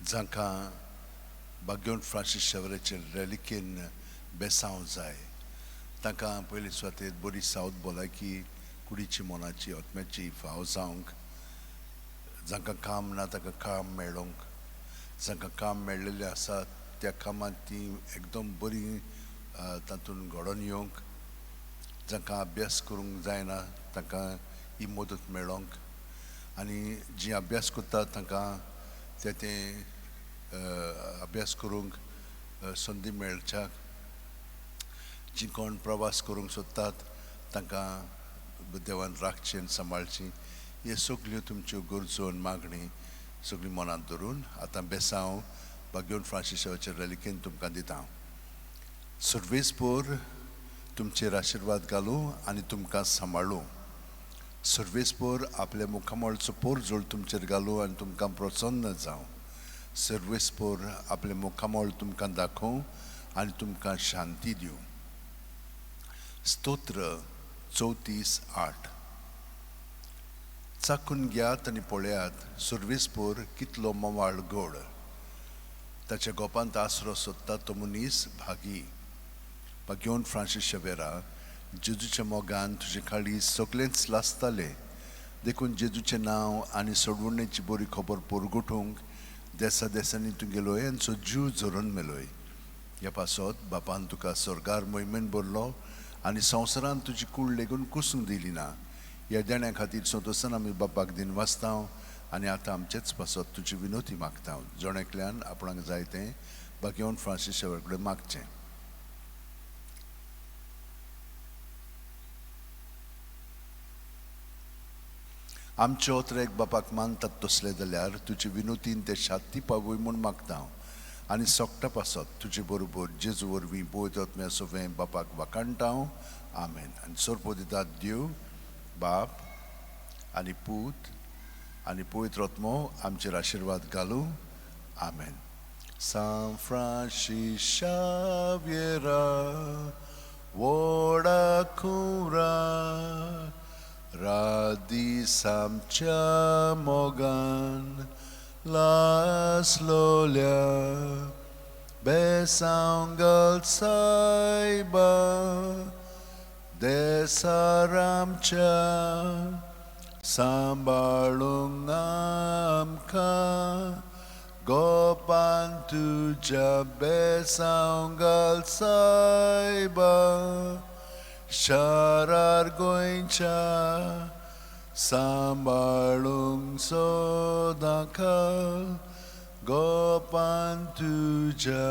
जांकां बाग्योन फ्रांसीस शेवराचे रेलिकेन बेसांव जाय तांकां पयले सुवातेर बरी सावत भलायकी कुडीची मनाची आत्म्याची फाव जावंक, जांकां काम ना तांकां काम मेळोंक, जांकां काम मेळ्ळेलें आसा त्या कामांत ती एकदम बरी तातूंत घडोवन येवंक, जांकां अभ्यास करूंक जायना तांकां ही मदत मेळोंक आनी जी अभ्यास करता तांकां ते तें अभ्यास करूंक संदी मेळच्याक, जी कोण प्रवास करूंक सोदतात तांकां देवान राखचें आनी सांबाळचें. हे सगल्यो तुमच्यो गरजो आनी मागणी सगळीं मनांत धरून आतां बेसांव बाग्योन फ्रांसिसाचे रेलिकेन तुमकां दिता. सर्वेस्पोर तुमचेर आशिर्वाद घालूं आनी तुमकां सांबाळूं. सर्वेस्पोर आपल्या मुखामळचो पोरजोळ तुमचेर घालूं आनी तुमकां प्रसन्न जावं. सर्वेस्पोर आपलें मुखामळ तुमकां दाखोवं आनी तुमकां शांती दिवं. स्तोत्र 34:8. चाखून घेयात आनी पळयात सर्वेस्पोर कितलो मवाळ गोड. ताच्या गोपांत आसरो सोदता तो मनीस भागी. बाग्योन फ्रांसीस शेवेरा, जेजूच्या मोगान तुजे काळीज सगळेंच लासतालें, देखून जेजूचें नांव आनी सोडवणेची बरी खबर पोरगुटूंक देसा देसांनी तुगेलो यांचो जीव झरोवन मेलोय. ह्या पासत बापान तुका स्वर्गार मोहिमेन भरलो आनी संवसारान तुजी कूड लेगून कुसूंक दिली ना. ह्या देण्या खातीर संतोसान आमी बापाक दिनवासता आनी आतां आमचेच पासत तुजी विनोती मागता. जण एकल्यान आपणाक जाय तें बाग्योन फ्रांसीस शेवर कडेन मागचें. आमचे ओतरेक बापाक मानतात तसले जाल्यार तुजे विनोतीन ते शांती पावय म्हूण मागता आनी सोकटा पासत तुजे बरोबर जेजू वरवीं पवित्र आत्म्या सवें बापाक वाखाणटा. आमेन. आनी सोरपो दितात देव बाप आनी पूत आनी पवित्र आत्मो आमचेर आशिर्वाद घालूं. आमेन. सांत फ्रांसीस शाव्येरा व्हडा कुंवरा रात दीस आमच्या मोगान लासलोल्या बेसांव घाल सायबा देसार आमच्या सांबाळूंक आमकां गोपान तुज्या बेसांव घाल सायबा शारार गोंयच्या सांबाळूंक सदांकाळ गोपान तुज्या.